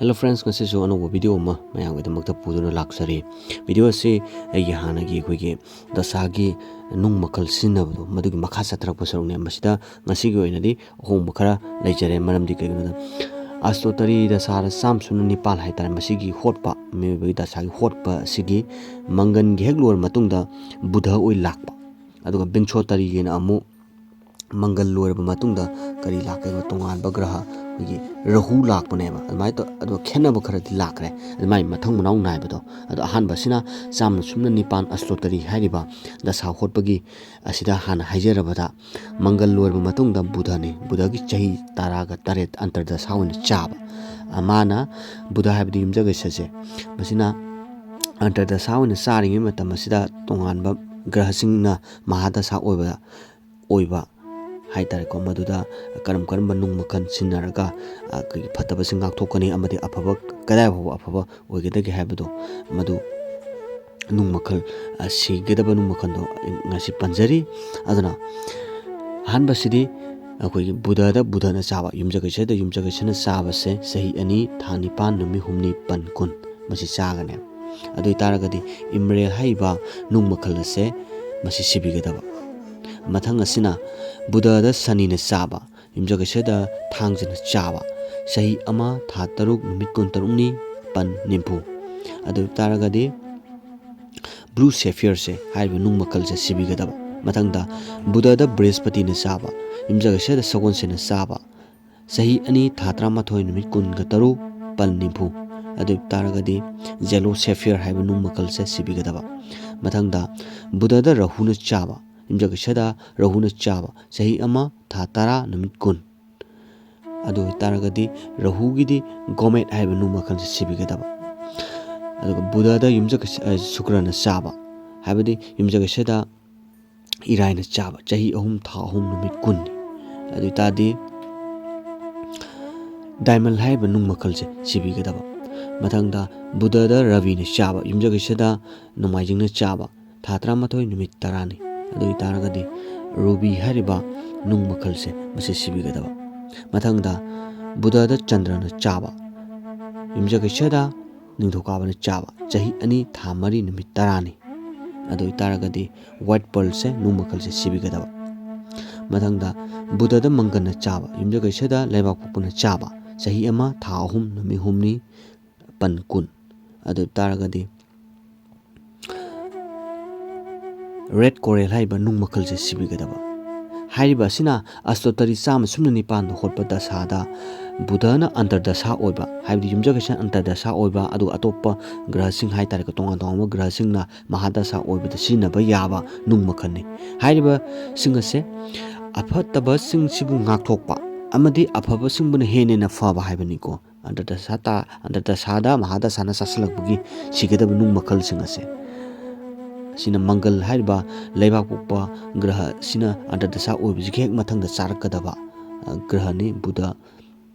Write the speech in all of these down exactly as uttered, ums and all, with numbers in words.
Hello friends, ꯉꯁꯤꯁꯨ ꯑꯅꯧꯕ video ꯑꯃ ꯃꯌꯥꯝꯒꯤꯗꯃꯛꯇ ꯄꯨꯗꯨꯅ ꯂꯥꯛꯆꯔꯤ꯫ Video ꯑꯁꯤ ꯑꯩꯒꯤ ꯍꯥꯟꯅꯒꯤ ꯑꯩꯈꯣꯏꯒꯤ ꯗꯁꯥꯒꯤ ꯅꯨꯡ ꯃꯈꯜ ꯁꯤꯖꯤꯟꯅꯕꯗꯣ, ꯃꯗꯨꯒꯤ ꯃꯈꯥ ꯆꯠꯊꯔꯛꯄ ꯁꯔꯨꯛꯅꯦ꯫ ꯃꯁꯤꯗ ꯉꯁꯤꯒꯤ ꯑꯣꯏꯅꯗꯤ ꯑꯍꯣꯡꯕ ꯈꯔ ꯂꯩꯖꯔꯦ꯫ ꯃꯔꯝꯗꯤ ꯀꯩꯒꯤꯅꯣꯗ, ꯑꯁꯇꯣꯇꯔꯤ ꯗꯁꯥꯗ ꯆꯥꯝꯃ ꯁꯨꯞꯅ ꯅꯤꯄꯥꯟ ꯍꯥꯏꯇꯥꯔꯦ, ꯃꯁꯤꯒꯤ ꯍꯣꯠꯄ, ꯃꯤꯑꯣꯏꯕꯒꯤ ꯗꯁꯥꯒꯤ ꯍꯣꯠꯄ ꯑꯁꯤꯒꯤ ꯃꯪꯒꯟꯒꯤ ꯍꯦꯛ ꯂꯣꯏꯔ ꯃꯇꯨꯡꯗ ꯕꯨꯙ ꯑꯣꯏ ꯂꯥꯛꯄ, ꯑꯗꯨꯒ ꯕꯤꯡꯁꯣꯇꯔꯤꯒꯤꯅ ꯑꯃꯨꯛ ꯃꯪꯒꯜ ꯂꯣꯏꯔꯕ ꯃꯇꯨꯡꯗ ꯀꯔꯤ ꯂꯥꯛꯀꯦꯕ? ꯇꯣꯉꯥꯟꯕ ꯒ꯭ꯔꯍ ꯑꯩꯈꯣꯏꯒꯤ ꯔꯥꯍꯨ ꯂꯥꯛꯄꯅꯦꯕ꯫ ꯑꯗꯨꯃꯥꯏꯅ ꯇꯧ-, ꯑꯗꯣ ꯈꯦꯠꯅꯕ ꯈꯔꯗꯤ ꯂꯥꯛꯈ꯭ꯔꯦ, ꯑꯗꯨꯃꯥꯏꯅ ꯃꯊꯪ ꯃꯅꯥꯎ ꯅꯥꯏꯕꯗꯣ꯫ ꯑꯗꯣ ꯑꯍꯥꯟꯕꯁꯤꯅ ꯆꯥꯝꯃ ꯁꯨꯞꯅ ꯅꯤꯄꯥꯟ ꯑꯁꯇꯣꯇꯔꯤ ꯍꯥꯏꯔꯤꯕ ꯗꯁꯥ ꯍꯣꯠꯄꯒꯤ ꯑꯁꯤꯗ ꯍꯥꯟꯅ ꯍꯥꯏꯖꯔꯕꯗ, ꯃꯪꯒꯜ ꯂꯣꯏꯔꯕ ꯃꯇꯨꯡꯗ ꯕꯨꯙꯅꯤ꯫ ꯕꯨꯙꯒꯤ ꯆꯍꯤ ꯇꯔꯥꯒ ꯇꯔꯦꯠ ꯑꯟꯇꯔꯗꯁꯥ ꯑꯣꯏꯅ ꯆꯥꯕ꯫ ꯑ, ꯃꯥꯅ, ꯕꯨꯙ ꯍꯥꯏꯕꯗꯤ ꯌꯨꯝꯖꯀꯩꯁꯁꯦ, ꯃꯁꯤꯅ ꯑꯟꯇꯔꯗꯁꯥ ꯑꯣꯏꯅ ꯆꯥꯔꯤꯉꯩ ꯃꯇꯝ ꯑꯁꯤꯗ ꯇꯣꯉꯥꯟꯕ ꯒ꯭ꯔꯍꯁꯤꯡꯅ ꯃꯍꯥꯗꯁꯥ ꯑꯣꯏꯕ, ꯑꯣꯏꯕ ꯍꯥꯏꯇꯥꯔꯦꯀꯣ, ꯃꯗꯨꯗ ꯀꯔꯝ ꯀꯔꯝꯕ ꯅꯨꯡ ꯃꯈꯜ ꯁꯤꯖꯤꯟꯅꯔꯒ, ꯑ, ꯑꯩꯈꯣꯏꯒꯤ ꯐꯠꯇꯕꯁꯤꯡ ꯉꯥꯛꯊꯣꯛꯀꯅꯤ ꯑꯃꯗꯤ ꯑꯐꯕ ꯀꯗꯥꯏ ꯐꯥꯎꯕ ꯑꯐꯕ ꯑꯣꯏꯒꯗꯒꯦ ꯍꯥꯏꯕꯗꯣ, ꯃꯗꯨ ꯅꯨꯡ ꯃꯈꯜ, ꯑ, ꯁꯤꯒꯗꯕ ꯅꯨꯡ ꯃꯈꯜꯗꯣ ꯑꯩ ꯉꯁꯤ ꯄꯟꯖꯔꯤ꯫ ꯑꯗꯨꯅ ꯑꯍꯥꯟꯕꯁꯤꯗꯤ ꯑꯩꯈꯣꯏꯒꯤ ꯕꯨꯙꯗ ꯕꯨꯙꯅ ꯆꯥꯕ, ꯌꯨꯝꯖꯀꯩꯁꯗ ꯌꯨꯝꯖꯀꯩꯁꯅ ꯆꯥꯕꯁꯦ ꯆꯍꯤ ꯑꯅꯤ, ꯊꯥ ꯅꯤꯄꯥꯟ, ꯅꯨꯃꯤꯠ ꯍꯨꯝꯅꯤ, ꯄꯟ ꯀꯨꯟ ꯃꯁꯤ ꯆꯥꯒꯅꯦꯕ꯫ ꯑꯗꯨ ꯑꯣꯏꯇꯥꯔꯒꯗꯤ ꯏꯝꯔꯦꯜ ꯍꯥꯏꯔꯤꯕ ꯅꯨꯡ ꯃꯈꯜ ꯑꯁꯦ ꯃꯁꯤ ꯁꯤꯕꯤꯒꯗꯕ꯫ ꯃꯊꯪ ꯑꯁꯤꯅ ꯕꯨꯙꯗ ꯁꯅꯤꯅ ꯆꯥꯕ, ꯌꯨꯝꯖꯀꯩꯁꯗ ꯊꯥꯡꯖꯅ ꯆꯥꯕ, ꯆꯍꯤ ꯑꯃ, ꯊꯥ ꯇꯔꯨꯛ, ꯅꯨꯃꯤꯠ ꯀꯨꯟꯇꯔꯨꯛꯅꯤ, ꯄꯟ ꯅꯤꯐꯨ꯫ ꯑꯗꯨ ꯑꯣꯏꯇꯥꯔꯒꯗꯤ ꯕ꯭ꯂꯨ ꯁꯦꯐꯤꯌꯔꯁꯦ ꯍꯥꯏꯔꯤꯕ ꯅꯨꯡ ꯃꯈꯜꯁꯦ ꯁꯤꯕꯤꯒꯗꯕ꯫ ꯃꯊꯪꯗ ꯕꯨꯙꯗ ꯕ꯭ꯔꯤꯍꯁꯄꯇꯤꯅ ꯆꯥꯕ, ꯌꯨꯝꯖꯀꯩꯁꯗ ꯁꯒꯣꯜꯁꯦꯟꯅ ꯆꯥꯕ, ꯆꯍꯤ ꯑꯅꯤ, ꯊꯥ ꯇꯔꯥꯃꯥꯊꯣꯏ, ꯅꯨꯃꯤꯠ ꯀꯨꯟꯒ ꯇꯔꯨꯛ, ꯄꯟ ꯅꯤꯐꯨ꯫ ꯑꯗꯨ ꯑꯣꯏꯇꯥꯔꯒꯗꯤ ꯖꯦꯂꯣ ꯁꯦꯐꯤꯌꯔ ꯍꯥꯏꯕ ꯅꯨꯡ ꯃꯈꯜꯁꯦ ꯁꯤꯕꯤꯒꯗꯕ꯫ ꯃꯊꯪꯗ ꯕꯨꯙꯗ ꯔꯥꯍꯨꯅ ꯆꯥꯕ, ꯌꯨꯝꯖꯀꯩꯁꯗ ꯔꯥꯍꯨꯅ ꯆꯥꯕ, ꯆꯍꯤ ꯑꯃ, ꯊꯥ ꯇꯔꯥ, ꯅꯨꯃꯤꯠ ꯀꯨꯟ꯫ ꯑꯗꯨ ꯑꯣꯏꯇꯥꯔꯒꯗꯤ ꯔꯥꯍꯨꯒꯤꯗꯤ ꯒꯣꯃꯦꯠ ꯍꯥꯏꯕ ꯅꯨꯡ ꯃꯈꯜꯁꯦ ꯁꯤꯕꯤꯒꯗꯕ꯫ ꯑꯗꯨꯒ ꯕꯨꯙꯗ ꯌꯨꯝꯖꯀꯩꯁ-, ꯑ, ꯁꯨꯀ꯭ꯔꯅ ꯆꯥꯕ, ꯍꯥꯏꯕꯗꯤ ꯌꯨꯝꯖꯀꯩꯁꯗ ꯏꯔꯥꯏꯅ ꯆꯥꯕ, ꯆꯍꯤ ꯑꯍꯨꯝ, ꯊꯥ ꯑꯍꯨꯝ, ꯅꯨꯃꯤꯠ ꯀꯨꯟꯅꯤ꯫ ꯑꯗꯨ ꯑꯣꯏꯇꯥꯔꯗꯤ ꯗꯥꯏꯃꯟ ꯍꯥꯏꯔꯤꯕ ꯅꯨꯡ ꯃꯈꯜꯁꯦ ꯁꯤꯕꯤꯒꯗꯕ꯫ ꯃꯊꯪꯗ ꯕꯨꯙꯗ ꯔꯕꯤꯅ ꯆꯥꯕ, ꯌꯨꯝꯖꯀꯩꯁꯗ ꯅꯣꯡꯃꯥꯏꯖꯤꯡꯅ ꯆꯥꯕ, ꯊꯥ ꯇꯔꯥꯃꯥꯊꯣꯏ, ꯅꯨꯃꯤꯠ ꯇꯔꯥꯅꯤ꯫ ꯑꯗꯨ ꯑꯣꯏꯇꯥꯔꯒꯗꯤ ꯔꯨꯕꯤ ꯍꯥꯏꯔꯤꯕ ꯅꯨꯡ ꯃꯈꯜꯁꯦ ꯃꯁꯤ ꯁꯤꯕꯤꯒꯗꯕ꯫ ꯃꯊꯪꯗ ꯕꯨꯙꯗ ꯆꯟꯗ꯭ꯔꯅ ꯆꯥꯕ, ꯌꯨꯝꯖꯀꯩꯁꯗ ꯅꯤꯡꯊꯧꯀꯥꯕꯅ ꯆꯥꯕ ꯆꯍꯤ ꯑꯅꯤ ꯊꯥ ꯃꯔꯤ ꯅꯨꯃꯤꯠ ꯇꯔꯥꯅꯤ꯫ ꯑꯗꯨ ꯑꯣꯏꯇꯥꯔꯒꯗꯤ white pearlꯁꯦ ꯅꯨꯡ ꯃꯈꯜꯁꯦ ꯁꯤꯕꯤꯒꯗꯕ꯫ ꯃꯊꯪꯗ ꯕꯨꯙꯗ ꯃꯪꯒꯜꯅ ꯆꯥꯕ, ꯌꯨꯝꯖꯀꯩꯁꯗ ꯂꯩꯕꯥꯛꯄꯣꯛꯄꯅ ꯆꯥꯕ ꯆꯍꯤ ꯑꯃ ꯊꯥ ꯑꯍꯨꯝ ꯅꯨꯃꯤꯠ ꯍꯨꯝꯅꯤ ꯄꯟ ꯀꯨꯟ꯫ ꯑꯗꯨ ꯑꯣꯏꯇꯥꯔꯒꯗꯤ red coral ꯍꯥꯏꯔꯤꯕ ꯅꯨꯡ ꯃꯈꯜꯁꯦ ꯁꯤꯕꯤꯒꯗꯕ꯫ ꯍꯥꯏꯔꯤꯕ ꯑꯁꯤꯅ ꯑꯁꯇꯣꯇꯔꯤ ꯆꯥꯝꯃ ꯁꯨꯞꯅ ꯅꯤꯄꯥꯟꯗ ꯍꯣꯠꯄ ꯗꯁꯥꯗ ꯕꯨꯙꯅ ꯑꯟꯇꯔꯗꯁꯥ ꯑꯣꯏꯕ, ꯍꯥꯏꯕꯗꯤ ꯌꯨꯝꯖꯀꯩꯁ ꯑꯟꯇꯔꯗꯁꯥ ꯑꯣꯏꯕ, ꯑꯗꯨꯒ ꯑꯇꯣꯞꯄ ꯒ꯭ꯔꯍꯁꯤꯡ ꯍꯥꯏꯇꯥꯔꯦꯀꯣ, ꯇꯣꯉꯥꯟ ꯇꯣꯉꯥꯟꯕ ꯒ꯭ꯔꯍꯁꯤꯡꯅ ꯃꯍꯥꯗꯁꯥ ꯑꯣꯏꯕꯗ ꯁꯤꯖꯤꯟꯅꯕ ꯌꯥꯕ ꯅꯨꯡ ꯃꯈꯜꯅꯤ꯫ ꯍꯥꯏꯔꯤꯕꯁꯤꯡ ꯑꯁꯦ ꯑꯐꯠꯇꯕꯁꯤꯡꯁꯤꯕꯨ ꯉꯥꯛꯊꯣꯛꯄ ꯑꯃꯗꯤ ꯑꯐꯕꯁꯤꯡꯕꯨꯅ ꯍꯦꯟꯅ ꯍꯦꯟꯅ ꯐꯕ ꯍꯥꯏꯕꯅꯤꯀꯣ꯫ ꯑꯟꯇꯔꯗꯁꯥ ꯇꯥ-, ꯑꯟꯇꯔꯗꯁꯥꯗ ꯃꯍꯥꯗꯁꯥꯅ ꯆꯥꯁꯤꯜꯂꯛꯄꯒꯤ ꯁꯤꯒꯗꯕ ꯅꯨꯡ ꯃꯈꯜꯁꯤꯡ ꯑꯁꯦ꯫ ꯑꯁꯤꯅ ꯃꯪꯒꯜ ꯍꯥꯏꯔꯤꯕ ꯂꯩꯕꯥꯛ ꯄꯣꯛꯄ ꯒ꯭ꯔꯍ ꯑꯁꯤꯅ ꯑꯟꯇꯔꯗꯁꯥ ꯑꯣꯏꯕꯁꯤꯒꯤ ꯍꯦꯛ ꯃꯊꯪꯗ ꯆꯥꯔꯛꯀꯗꯕ, ꯑ, ꯒ꯭ꯔꯍꯅꯤ꯫ ꯕꯨꯙ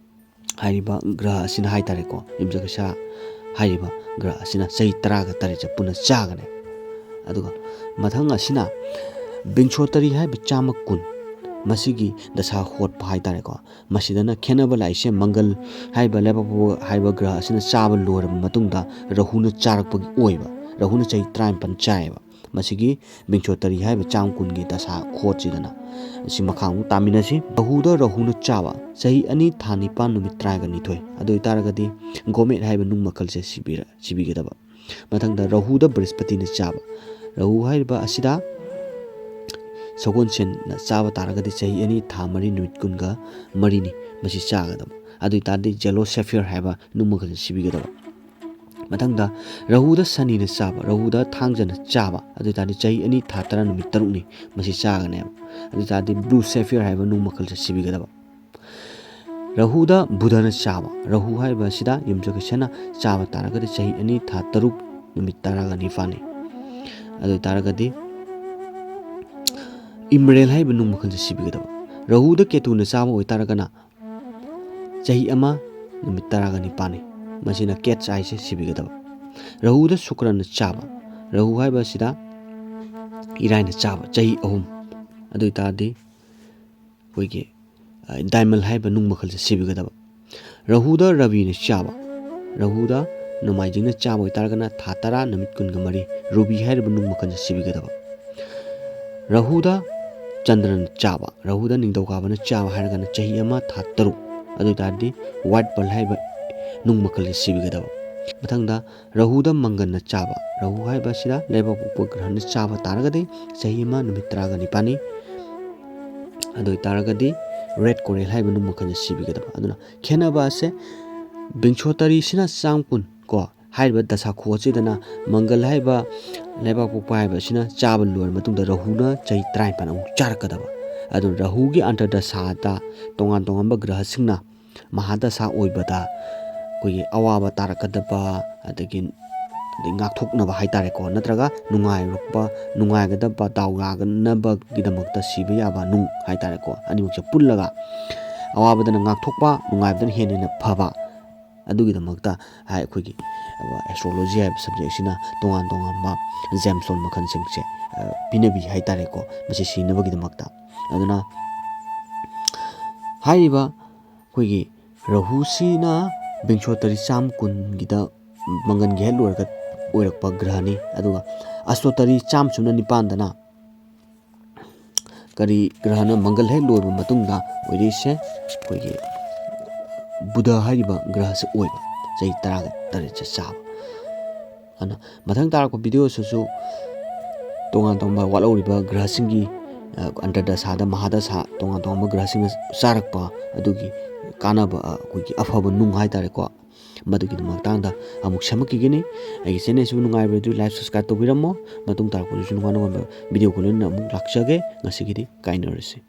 ꯍꯥꯏꯔꯤꯕ ꯒ꯭ꯔꯍ ꯑꯁꯤꯅ ꯍꯥꯏꯇꯥꯔꯦꯀꯣ, ꯌꯨꯝꯖꯀꯩꯁ ꯍꯥꯏꯔꯤꯕ ꯒ꯭ꯔꯍ ꯑꯁꯤꯅ ꯆꯍꯤ ꯇꯔꯥꯒ ꯇꯔꯦꯠꯁꯦ ꯄꯨꯟꯅ ꯆꯥꯒꯅꯤ꯫ ꯑꯗꯨꯒ ꯃꯊꯪ ꯑꯁꯤꯅ ꯕꯤꯡꯁꯣꯇꯔꯤ ꯍꯥꯏꯔꯤꯕ ꯆꯥꯝꯃ ꯀꯨꯟ, ꯃꯁꯤꯒꯤ ꯗꯁꯥ ꯍꯣꯠꯄ ꯍꯥꯏꯇꯥꯔꯦꯀꯣ꯫ ꯃꯁꯤꯗꯅ ꯈꯦꯠꯅꯕ ꯂꯥꯛꯏꯁꯦ, ꯃꯪꯒꯜ ꯍꯥꯏꯔꯤꯕ ꯂꯩꯕꯥꯛ ꯄꯣꯛꯄ ꯍꯥꯏꯔꯤꯕ ꯒ꯭ꯔꯍ ꯑꯁꯤꯅ ꯆꯥꯕ ꯂꯣꯏꯔꯕ ꯃꯇꯨꯡꯗ ꯔꯥꯍꯨꯅ ꯆꯥꯔꯛꯄꯒꯤ ꯑꯣꯏꯕ, ꯔꯥꯍꯨꯅ ꯆꯍꯤ ꯇꯔꯥꯅꯤꯄꯥꯟ ꯆꯥꯏꯌꯦꯕ꯫ ꯃꯁꯤꯒꯤ ꯕꯤꯡꯁꯣꯇꯔꯤ ꯍꯥꯏꯔꯤꯕ ꯆꯥꯝ ꯀꯨꯟꯒꯤ ꯗꯁꯥ ꯈꯣꯠꯁꯤꯗꯅ꯫ ꯑꯁꯤ ꯃꯈꯥ ꯑꯃꯨꯛ ꯇꯥꯃꯤꯟꯅꯁꯤ꯫ ꯔꯥꯍꯨꯗ ꯔꯥꯍꯨꯅ ꯆꯥꯕ ꯆꯍꯤ ꯑꯅꯤ ꯊꯥ ꯅꯤꯄꯥꯟ ꯅꯨꯃꯤꯠ ꯇꯔꯥꯒ ꯅꯤꯊꯣꯏ꯫ ꯑꯗꯨ ꯑꯣꯏꯇꯥꯔꯒꯗꯤ ꯒꯣꯃꯦꯠ ꯍꯥꯏꯔꯤꯕ ꯅꯨꯡ ꯃꯈꯜꯁꯦ ꯁꯤꯕꯤꯔ-, ꯁꯤꯕꯤꯒꯗꯕ꯫ ꯃꯊꯪꯗ ꯔꯥꯍꯨꯗ ꯕ꯭ꯔꯍꯁꯄꯇꯤꯅ ꯆꯥꯕ꯫ ꯔꯥꯍꯨ ꯍꯥꯏꯔꯤꯕ ꯑꯁꯤꯗ ꯁꯒꯣꯜꯁꯦꯟꯅ ꯆꯥꯕ ꯇꯥꯔꯒꯗꯤ ꯆꯍꯤ ꯑꯅꯤ ꯊꯥ ꯃꯔꯤ ꯅꯨꯃꯤꯠ ꯀꯨꯟꯒ ꯃꯔꯤꯅꯤ꯫ ꯃꯁꯤ ꯆꯥꯒꯗꯕ꯫ ꯑꯗꯨ ꯑꯣꯏꯇꯥꯔꯗꯤ yellow sapphire ꯍꯥꯏꯕ ꯅꯨꯡ ꯃꯈꯜꯁꯦ ꯁꯤꯕꯤꯒꯗꯕ꯫ ꯃꯊꯪꯗ ꯔꯥꯍꯨꯗ ꯁꯅꯤꯅ ꯆꯥꯕ, ꯔꯥꯍꯨꯗ ꯊꯥꯡꯖꯅ ꯆꯥꯕ꯫ ꯑꯗꯨ ꯑꯣꯏꯇꯥꯔꯗꯤ ꯆꯍꯤ ꯑꯅꯤ ꯊꯥ ꯇꯔꯥ ꯅꯨꯃꯤꯠ ꯇꯔꯨꯛꯅꯤ꯫ ꯃꯁꯤ ꯆꯥꯒꯅꯦꯕ꯫ ꯑꯗꯨ ꯑꯣꯏꯇꯥꯔꯗꯤ blue sapphire ꯍꯥꯏꯕ ꯅꯨꯡ ꯃꯈꯜꯁꯦ ꯁꯤꯕꯤꯒꯗꯕ꯫ ꯔꯥꯍꯨꯗ ꯕꯨꯙꯅ ꯆꯥꯕ꯫ ꯔꯥꯍꯨ ꯍꯥꯏꯔꯤꯕ ꯑꯁꯤꯗ ꯌꯨꯝꯖꯀꯩꯁꯅ ꯆꯥꯕ ꯇꯥꯔꯒꯗꯤ ꯆꯍꯤ ꯑꯅꯤ ꯊꯥ ꯇꯔꯨꯛ ꯅꯨꯃꯤꯠ ꯇꯔꯥꯒ ꯅꯤꯄꯥꯜꯅꯤ꯫ ꯑꯗꯨ ꯑꯣꯏꯇꯥꯔꯒꯗꯤ emerald ꯍꯥꯏꯔꯤꯕ ꯅꯨꯡ ꯃꯈꯜꯁꯦ ꯁꯤꯕꯤꯒꯗꯕ꯫ ꯔꯥꯍꯨꯗ ꯀꯦꯇꯨꯅ ꯆꯥꯕ ꯑꯣꯏꯇꯥꯔꯒꯅ ꯆꯍꯤ ꯑꯃ ꯅꯨꯃꯤꯠ ꯇꯔꯥꯒ ꯅꯤꯄꯥꯜꯅꯤ꯫ ꯃꯁꯤꯅ cat's eyeꯁꯦ ꯁꯤꯕꯤꯒꯗꯕ꯫ ꯔꯥꯍꯨꯗ ꯁꯨꯀ꯭ꯔꯅ ꯆꯥꯕ꯫ ꯔꯥꯍꯨ ꯍꯥꯏꯕ ꯑꯁꯤꯗ ꯏꯔꯥꯏꯅ ꯆꯥꯕ ꯆꯍꯤ ꯑꯍꯨꯝ꯫ ꯑꯗꯨ ꯑꯣꯏꯇꯥꯔꯗꯤ ꯑꯩꯈꯣꯏꯒꯤ, ꯑ, diamond ꯍꯥꯏꯔꯤꯕ ꯅꯨꯡ ꯃꯈꯜꯁꯦ ꯁꯤꯕꯤꯒꯗꯕ꯫ ꯔꯥꯍꯨꯗ ꯔꯕꯤꯅ ꯆꯥꯕ꯫ ꯔꯥꯍꯨꯗ ꯅꯣꯡꯃꯥꯏꯖꯤꯡꯅ ꯆꯥꯕ ꯑꯣꯏꯇꯥꯔꯒꯅ ꯊꯥ ꯇꯔꯥ, ꯅꯨꯃꯤꯠ ꯀꯨꯟꯒ ꯃꯔꯤ, ꯔꯨꯕꯤ ꯍꯥꯏꯔꯤꯕ ꯅꯨꯡ ꯃꯈꯜꯁꯦ ꯁꯤꯕꯤꯒꯗꯕ꯫ ꯔꯥꯍꯨꯗ ꯆꯟꯗ꯭ꯔꯅ ꯆꯥꯕ, ꯔꯥꯍꯨꯗ ꯅꯤꯡꯊꯧꯀꯥꯕꯅ ꯆꯥꯕ ꯍꯥꯏꯔꯒꯅ ꯆꯍꯤ ꯑꯃ ꯊꯥ ꯇꯔꯨꯛ, ꯑꯗꯨ ꯑꯣꯏꯇꯥꯔꯗꯤ ꯋꯥꯏꯠ ꯄꯔꯜ ꯍꯥꯏꯔꯤꯕ ꯅꯨꯡ ꯃꯈꯜꯁꯦ ꯁꯤꯕꯤꯒꯗꯕ꯫ ꯃꯊꯪꯗ ꯔꯥꯍꯨꯗ ꯃꯪꯒꯟꯅ ꯆꯥꯕ, ꯔꯥꯍꯨ ꯍꯥꯏꯕ ꯑꯁꯤꯗ ꯂꯩꯕꯥꯛ ꯄꯣꯛꯄ ꯒ꯭ꯔꯍꯅ ꯆꯥꯕ ꯇꯥꯔꯒꯗꯤ ꯆꯍꯤ ꯑꯃ ꯅꯨꯃꯤꯠ ꯇꯔꯥꯒ ꯅꯤꯄꯥꯜꯅꯤ꯫ ꯑꯗꯨ ꯑꯣꯏꯇꯥꯔꯒꯗꯤ ꯔꯦꯠ ꯀꯣꯔꯦꯜ ꯍꯥꯏꯔꯤꯕ ꯅꯨꯡ ꯃꯈꯜꯁꯦ ꯁꯤꯕꯤꯒꯗꯕ꯫ ꯑꯗꯨꯅ ꯈꯦꯠꯅꯕ ꯑꯁꯦ ꯕꯤꯡꯁꯣꯇꯔꯤꯁꯤꯅ ꯆꯥꯝ ꯀꯨꯟ ꯀꯣ, ꯍꯥꯏꯔꯤꯕ ꯗꯁꯥ ꯈꯨꯑꯣꯠꯁꯤꯗꯅ ꯃꯪꯒꯜ ꯍꯥꯏꯔꯤꯕ ꯂꯩꯕꯥꯛ ꯄꯣꯛꯄ ꯍꯥꯏꯔꯤꯕ ꯑꯁꯤꯅ ꯆꯥꯕ ꯂꯣꯏꯔ ꯃꯇꯨꯡꯗ ꯔꯥꯍꯨꯅ ꯆꯍꯤ ꯇꯔꯥꯅꯤꯄꯥꯜ ꯑꯃꯨꯛ ꯆꯥꯔꯛꯀꯗꯕ꯫ ꯑꯗꯨꯅ ꯔꯥꯍꯨꯒꯤ ꯑꯟꯇꯔꯗꯁꯥꯗ ꯇꯣꯉꯥꯟ ꯇꯣꯉꯥꯟꯕ ꯒ꯭ꯔꯍꯁꯤꯡꯅ ꯃꯍꯥꯗꯁꯥ ꯑꯣꯏꯕꯗ ꯑꯩꯈꯣꯏꯒꯤ ꯑꯋꯥꯕ ꯇꯥꯔꯛꯀꯗꯕ, ꯑꯗꯒꯤ, ꯑꯗꯩ ꯉꯥꯛꯊꯣꯛꯅꯕ ꯍꯥꯏꯇꯥꯔꯦꯀꯣ, ꯅꯠꯇ꯭ꯔꯒ ꯅꯨꯡꯉꯥꯏꯔꯛꯄ, ꯅꯨꯡꯉꯥꯏꯒꯗꯕ, ꯗꯥꯎ ꯌꯥꯒꯅꯕꯒꯤꯗꯃꯛꯇ ꯁꯤꯕ ꯌꯥꯕ ꯅꯨꯡ ꯍꯥꯏꯇꯥꯔꯦꯀꯣ, ꯑꯅꯤꯃꯛꯁꯦ ꯄꯨꯜꯂꯒ ꯑꯋꯥꯕꯗꯅ ꯉꯥꯛꯊꯣꯛꯄ, ꯅꯨꯡꯉꯥꯏꯕꯗꯅ ꯍꯦꯟꯅ ꯍꯦꯟꯅ ꯐꯕ, ꯑꯗꯨꯒꯤꯗꯃꯛꯇ ꯍꯥꯏ ꯑꯩꯈꯣꯏꯒꯤ ꯑꯦꯁꯇ꯭ꯔꯣꯂꯣꯖꯤ ꯍꯥꯏꯕ ꯁꯕꯖꯦꯛꯁꯤꯅ ꯇꯣꯉꯥꯟ ꯇꯣꯉꯥꯟꯕ ꯖꯦꯝꯁꯇꯣꯟ ꯃꯈꯜꯁꯤꯡꯁꯦ, ꯑ, ꯄꯤꯅꯕꯤ ꯍꯥꯏꯇꯥꯔꯦꯀꯣ, ꯃꯁꯤ ꯁꯤꯅꯕꯒꯤꯗꯃꯛꯇ꯫ ꯑꯗꯨꯅ ꯍꯥꯏꯔꯤꯕ ꯑꯩꯈꯣꯏꯒꯤ ꯔꯥꯍꯨꯁꯤꯅ ꯕꯤꯡꯁꯣꯇꯔꯤ ꯆꯥꯝ ꯀꯨꯟꯒꯤꯗ ꯃꯪꯒꯟꯒꯤ ꯍꯦꯛ ꯂꯣꯏꯔꯒ ꯑꯣꯏꯔꯛꯄ ꯒ꯭ꯔꯍꯅꯤ꯫ ꯑꯗꯨꯒ ꯑꯁꯇꯣꯇꯔꯤ ꯆꯥꯝ ꯁꯨꯞꯅ ꯅꯤꯄꯥꯟꯗꯅ ꯀꯔꯤ ꯒ꯭ꯔꯍꯅ ꯃꯪꯒꯜ ꯍꯦꯛ ꯂꯣꯏꯕ ꯃꯇꯨꯡꯗ ꯑꯣꯏꯔꯛꯏꯁꯦ ꯑꯩꯈꯣꯏꯒꯤ ꯕꯨꯙ ꯍꯥꯏꯔꯤꯕ ꯒ꯭ꯔꯍꯁꯦ ꯑꯣꯏꯕ, ꯆꯍꯤ ꯇꯔꯥꯒ ꯇꯔꯦꯠꯁꯦ ꯆꯥꯕ꯫ ꯑꯗꯨꯅ ꯃꯊꯪ ꯇꯥꯔꯛꯄ ꯚꯤꯗꯤꯑꯣꯁꯤꯁꯨ ꯇꯣꯉꯥꯟ ꯇꯣꯉꯥꯟꯕ ꯋꯥꯠꯍꯧꯔꯤꯕ ꯒ꯭ꯔꯍꯁꯤꯡꯒꯤ, ꯑ, ꯑꯟꯇꯔꯗꯁꯥꯗ, ꯃꯍꯥꯗꯁꯥ, ꯇꯣꯉꯥꯟ ꯇꯣꯉꯥꯟꯕ ꯒ꯭ꯔꯍꯁꯤꯡꯅ ꯆꯥꯔꯛꯄ ꯑꯗꯨꯒꯤ ꯀꯥꯟꯅꯕ, ꯑ, ꯑꯩꯈꯣꯏꯒꯤ ꯑꯐꯕ ꯅꯨꯡ ꯍꯥꯏꯇꯥꯔꯦꯀꯣ, ꯃꯗꯨꯒꯤ ꯃꯇꯥꯡꯗ ꯑꯃꯨꯛ ꯁꯦꯝꯃꯛꯈꯤꯒꯅꯤ꯫ ꯑꯩꯒꯤ ꯆꯦꯅꯦꯜꯁꯤꯕꯨ ꯅꯨꯡꯉꯥꯏꯕꯤꯔꯗꯤ ꯂꯥꯏꯛ, ꯁꯕꯁꯀ꯭ꯔꯥꯏꯕ ꯇꯧꯕꯤꯔꯝꯃꯣ꯫ ꯃꯇꯨꯡ ꯇꯥꯔꯛꯄꯗꯁꯨ ꯅꯨꯡꯉꯥꯏ ꯅꯨꯡꯉꯥꯏꯕ ꯚꯤꯗꯤꯑꯣ ꯈꯨꯂꯣꯏꯅ ꯑꯃꯨꯛ ꯂꯥꯛꯆꯒꯦ꯫ ꯉꯁꯤꯒꯤꯗꯤ ꯀꯥꯏꯅꯔꯁꯤ꯫